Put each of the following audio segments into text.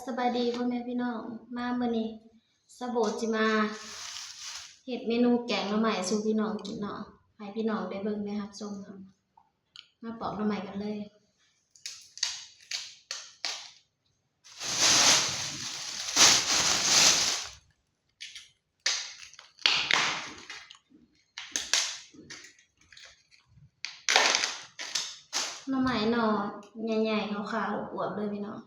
ສະບາຍດີພໍ່ແມ່ພີ່ນ້ອງ ມາມື້ນີ້ສາວໂບຊິມາເຮັດເມນູແກງໜໍ່ໄມ້ສູ່ພີ່ນ້ອງກິນເນາະ ໃຫ້ພີ່ນ້ອງໄດ້ເບິ່ງໄດ້ຮັບຊົມເນາະ. ມາປອກໜໍ່ໄມ້ກັນເລີຍ. ໜໍ່ໄມ້ໜໍ່ໃຫຍ່ໆ ຂາວໆ ອວບໆ ເລີຍພີ່ນ້ອງ.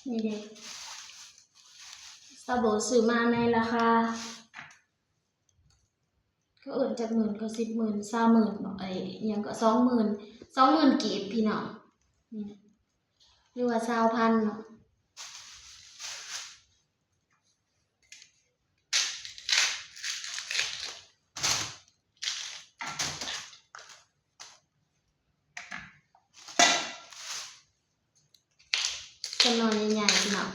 ນີ້ເດ້ ສາວໂບຊື້ມາໃນລາຄາ ເຂົາເອີ້ນຈັກໝື່ນ ເຂົາ ສິບໝື່ນ ຊາວໝື່ນບໍ ເອີຍ ອີ່ຫຍັງເກາະ ສອງໝື່ນ ສອງໝື່ນກີບພີ່ນ້ອງ. ນີ້ນະ ຫຼືວ່າຊາວພັນເນາະ. ເປັນໜໍ່ໃຫຍ່ໆ ພີ່ນ້ອງ.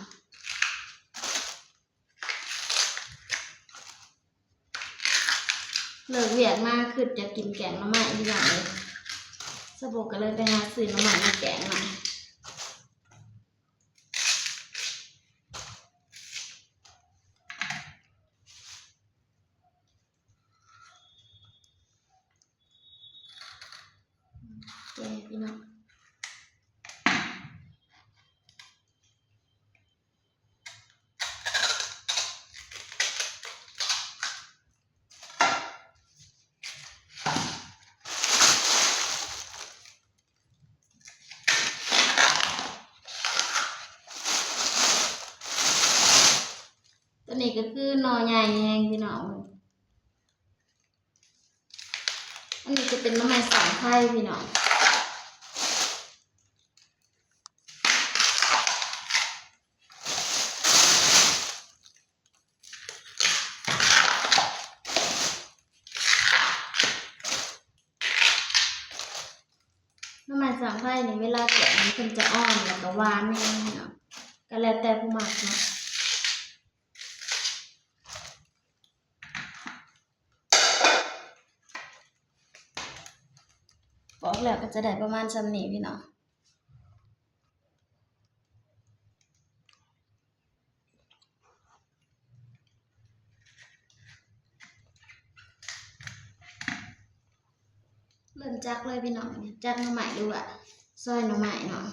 ເລີກວຽກມາຄຶດຢາກກິນແກງໜໍ່ໄມ້ພີ່ນ້ອງເອີຍ ສາວໂບກະເລີຍໄປຫາຊື້ໜໍ່ໄມ້ມາແກງເນາະ. ແກະພີ່ນ້ອງ. ໂຕນີ້ກະຄືໜໍ່ໃຫຍ່ແຮງພີ່ນ້ອງ. ອັນນີ້ຈະເປັນໜໍ່ໄມ້ສັງໄພພີ່ນ້ອງ. ໜໍ່ໄມ້ສັງໄພນີ້ ເວລາແກງນີ້ເພິ່ນຈະອ່ອນ ແລ້ວກະຫວານແຮງເນາະ ກະແລ້ວແຕ່ຜູ້ມັກເນາະ. ປອກແລ້ວກະຈະໄດ້ປະມານຊ່ຳນີ້ພີ່ນ້ອງ. ເລີ່ມຈັກເລີຍພີ່ນ້ອງ ຈັກໜໍ່ໄມ້ ຫຼືວ່າຊອຍໜໍ່ໄມ້ເນາະ.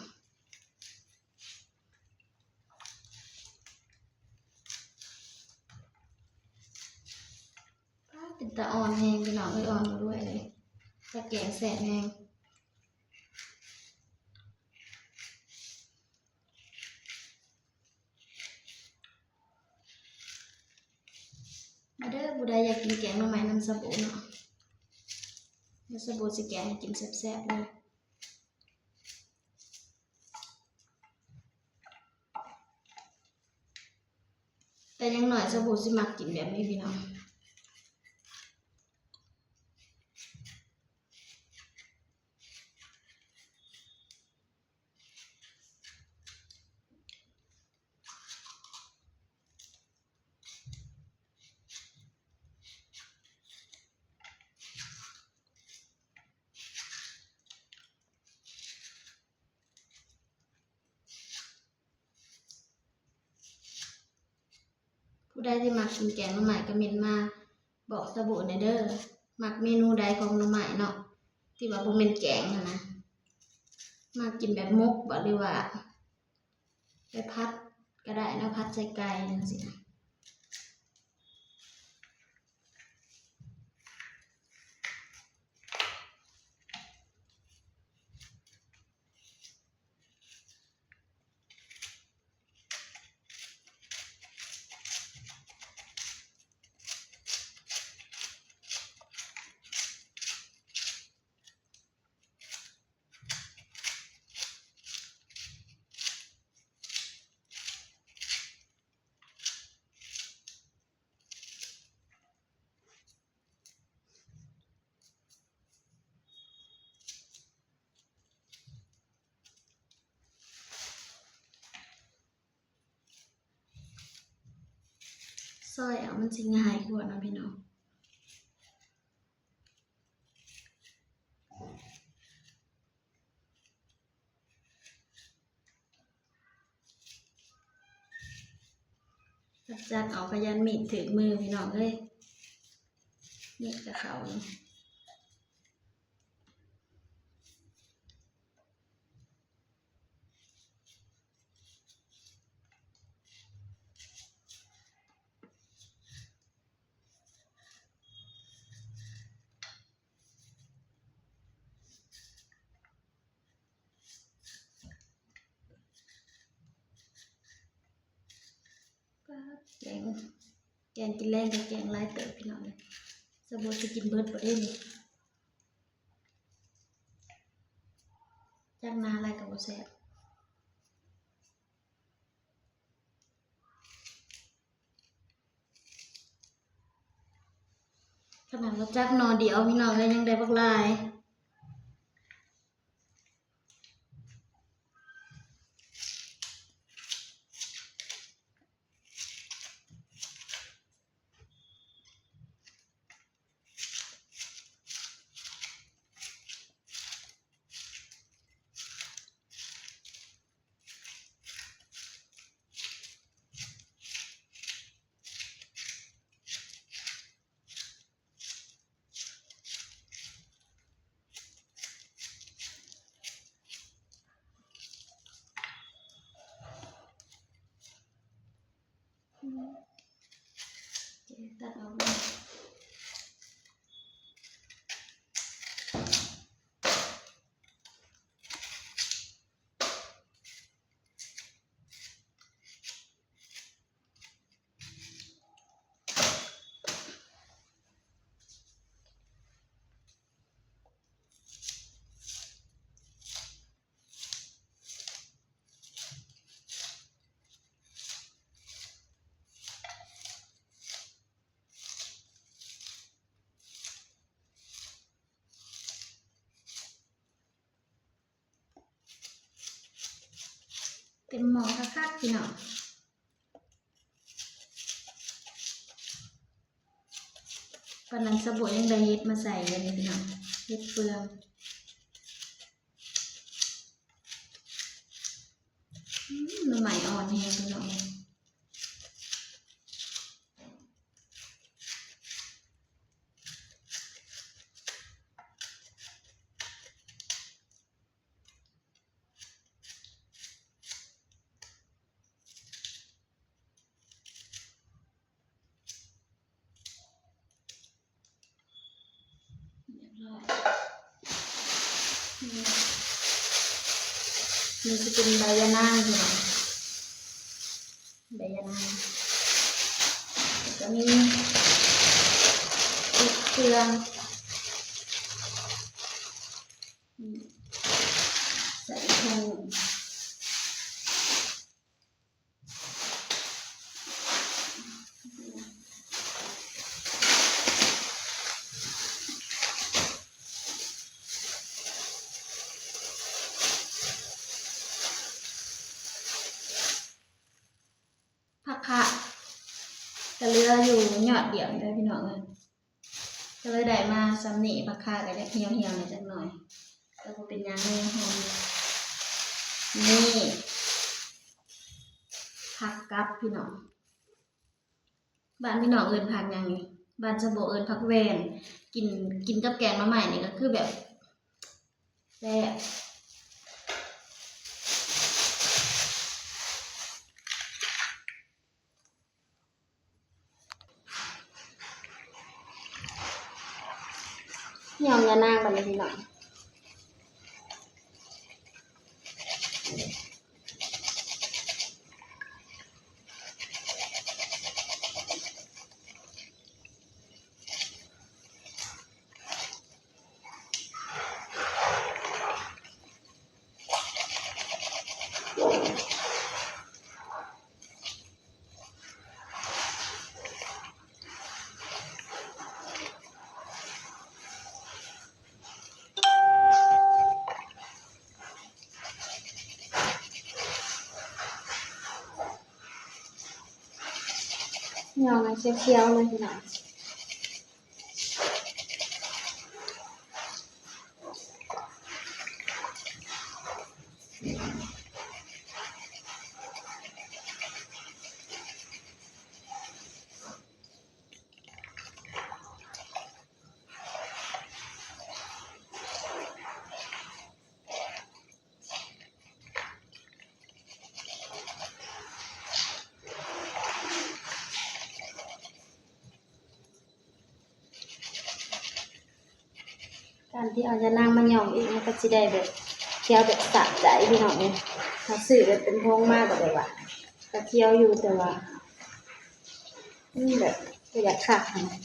ເປັນຕາອ່ອນແຮງພີ່ນ້ອງເອີຍ ອ່ອນບໍ່ດ້ວຍເລີຍ ແຕ່ແກງແຊບແຮງ. ມາເດີ ຜູ້ໃດຢາກກິນແກງໜໍ່ໄມ້ນຳສາວໂບເນາະ ດຽວສາວໂບຊິແກງໃຫ້ກິນແຊບໆ ເດີ. ແຕ່ຢ່າງໜ້ອຍສາວໂບຊິມັກກິນແບບນີ້ພີ່ນ້ອງ. ຜູ້ໃດທີ່ມັກກິນແກງໜໍ່ໄມ້ກະເມັ້ນມາບອກສາວໂບແດ່ເດີ ມັກເມນູໃດຂອງໜໍ່ໄມ້ເນາະ ທີ່ວ່າບໍ່ແມ່ນແກງຫັ້ນນະ ມັກກິນແບບໝົກບໍ ຫຼືວ່າໄປຜັດກະໄດ້ເນາະ ຜັດໃສ່ໄກ່ຈັ່ງຊີ້ນະ. ຊອຍເອົາມັນຊິງ່າຍກວ່າເນາະພີ່ນ້ອງ. ຈັກເອົາ ກະຢ້ານມີດຖືກມືພີ່ນ້ອງເອີຍ ມີດກະເຂົ້າຢູ່. ປາດ ແກງ ແກງກິນແລງກະແກງຫຼາຍເຕີບພີ່ນ້ອງເອີຍ ສາວບົວຊິກິນເບິດບໍ່ເດນີ້ ຈັກໜາຫຼາຍກະບໍ່ແຊບ. ຂະໜາດວ່າຈັກໜໍ່ດຽວພີ່ນ້ອງເອີຍ ຍັງໄດ້ບັກຫຼາຍ. ຕັດອອກເລີຍ. ເຕັມໝໍ້ຄັກໆ ພີ່ນ້ອງ. ປານນັ້ນສາວບົວຍັງໄດ້ເຫັດມາໃສ່ເລີຍນີ້ພີ່ນ້ອງ ເຫັດເຟືອງ. ອືມ ໜໍ່ໄມ້ອ່ອນແຮງພີ່ນ້ອງ. ຮຽບຮ້ອຍ. ນີ້ ນີ້ຊິເປັນໃບຢານາງພີ່ນ້ອງ ໃບຢານາງ ແລ້ວກະມີເຫັດເຟືອງ ໃສ່ຖົງ. ຜັກຄະກະເຫຼືອຢູ່ຍອດດຽວນີ້ແຫຼະພີ່ນ້ອງເອີຍ. ກະເລີຍໄດ້ມາຊ່ຳນີ້ ຜັກຄາກະຢາກຫ່ຽວໆແດ່ຈັກໜ້ອຍ ແຕ່ບໍ່ເປັນຫຍັງ ຍັງຫອມຢູ່. ນີ້ ຜັກກັບພີ່ນ້ອງ ບ້ານພີ່ນ້ອງເອີ້ນຜັກຫຍັງນີ້? ບ້ານສາວບົວເອີ້ນຜັກແວ່ນ ກິນ ກິນກັບແກງໜໍ່ໄມ້ນີ້ກະຄືແບບ ແຊບ. ຫອມຢານາງບາດນີ້ພີ່ນ້ອງ. ຫຍໍ້ໃຫ້ຂຽວໆເລີຍພີ່ນ້ອງ. ຫ ການທີ່ເອົາຢານາງມາຫຍ້ອງອີກ ມັນກໍຊິໄດ້ແບບຂຽວແບບສະໃຈພີ່ນ້ອງເອີຍ. ເຮົາຊື້ແບບເປັນຖົງມາກໍແບບວ່າ ກໍຂຽວຢູ່ ແຕ່ວ່າມັນແບບບໍ່ຢາກຄັກຫັ້ນນະ.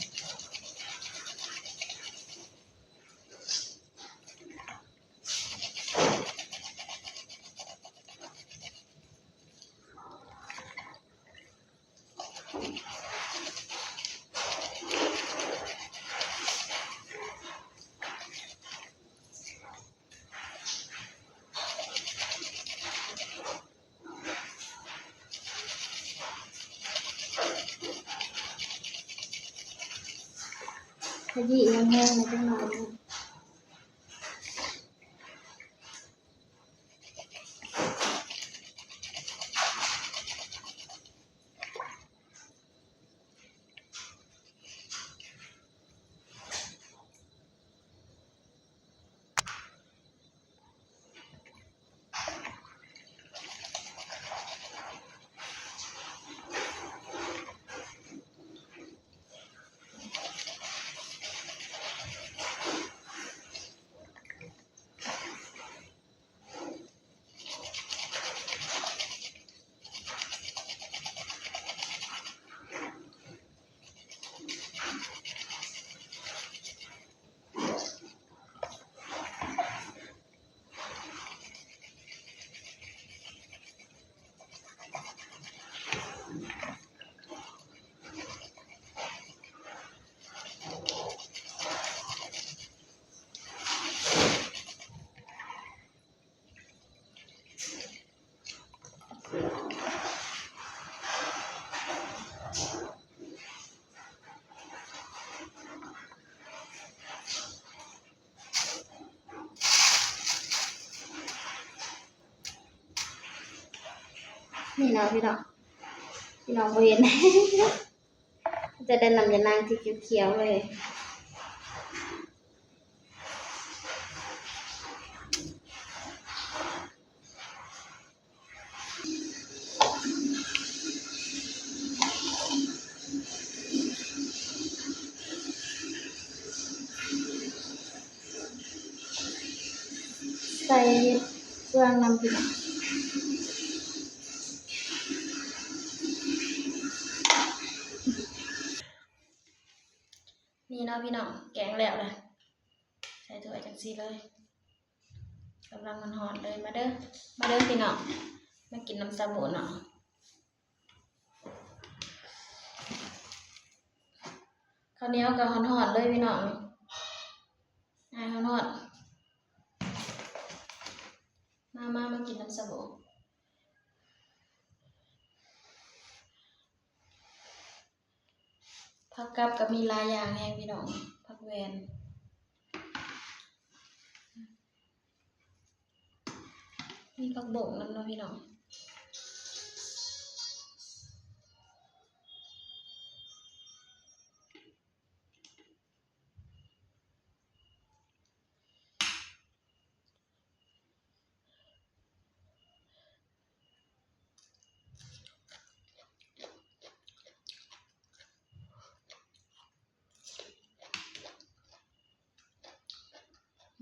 ຂະຢີ້ແຫ້ງໆ ຈັກໜ້ອຍ. ນີ້ເນາະພີ່ນ້ອງ ພີ່ນ້ອງບໍ່ເຫັນ ຈະໄດ້ນ້ຳຢານາງທີ່ຂຽວໆເລີຍ. ໃສ່ເຟືອງນຳພີ່ນ້ອງ ນີ້ເນາະພີ່ນ້ອງ ແກງແລ້ວລະ ໃສ່ຖ້ວຍຈັ່ງຊີ້ເລີຍ. ກຳລັງຮ້ອນໆເລີຍ ມາເດີ ມາເດີພີ່ນ້ອງ ມາກິນນຳຊາບູເນາະ. ເຂົ້າໜຽວກໍຮ້ອນໆເລີຍພີ່ນ້ອງ ອ້າຍຮ້ອນໆ ມາ ມາ ມາກິນນຳຊາບູ. ຜັກກັບກໍມີຫຼາຍຢ່າງແຮງພີ່ນ້ອງ ຜັກແວ່ນ ມີຜັກບົ້ງນຳເນາະພີ່ນ້ອງ.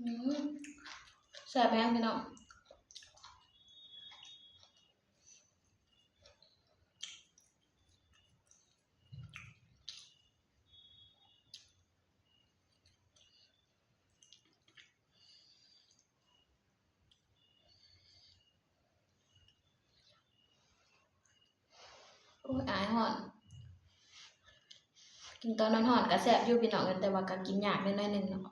ອືມ ແຊບແຮງພີ່ນ້ອງ. ໂອ້ຍ ອາຍ ຮ້ອນ ກິນຕອນຮ້ອນໆກໍແຊບຢູ່ພີ່ນ້ອງເອີຍ ແຕ່ວ່າກໍກິນຍາກແດ່ໜ້ອຍໜຶ່ງເນາະ. ອ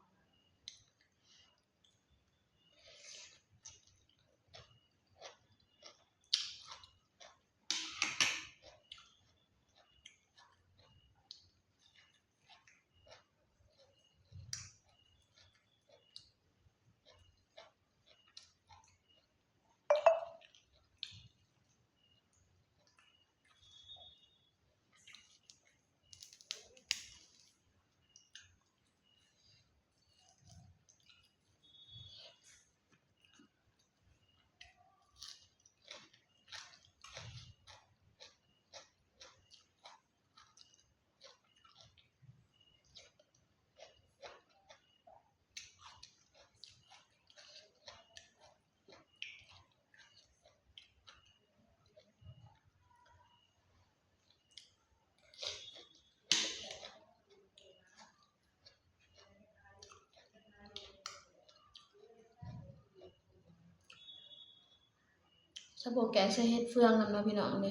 ສາໂບແກງໃສ່ເຫັດເຟືອງນຳເນາະພີ່ນ້ອງເດີ.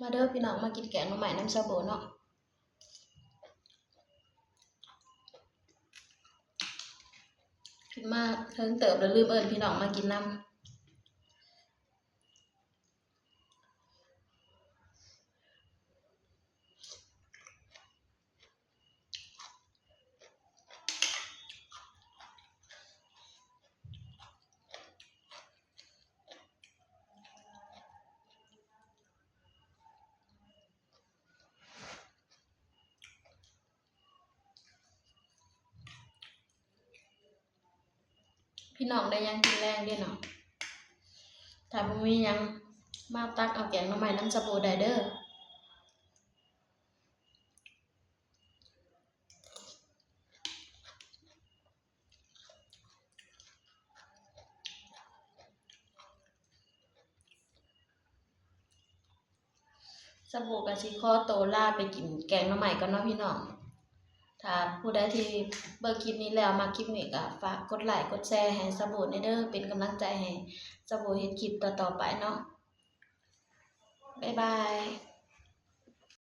ມາເດີພີ່ນ້ອງ ມາກິນແກງໜໍ່ໄມ້ນຳສາໂບເນາະ. ກິນມາເຖິງເຕີບແລ້ວ ລືມເອີ້ນພີ່ນ້ອງມາກິນນຳ. ພີ່ນ້ອງໄດ້ຫຍັງກິນແລງເດ້ເນາະ? ຖ້າບໍ່ມີຫຍັງ ມາຕັກເອົາແກງໜໍ່ໄມ້ນຳສາໂບໄດ້ເດີ. ສາໂບກະຊິຂໍໂຕລາໄປກິນແກງໜໍ່ໄມ້ກ່ອນເນາະພີ່ນ້ອງ. ຖ້າຜູ້ໃດທີ່ເບິ່ງຄລິບນີ້ແລ້ວ ມັກຄລິບນີ້ກະຝາກກົດໄລກົດແຊໃຫ້ສາໂບແດ່ເດີ ເປັນກຳລັງໃຈໃຫ້ສາໂບເຮັດຄລິບຕໍ່ໆໄປເນາະ. ບາຍບາຍ.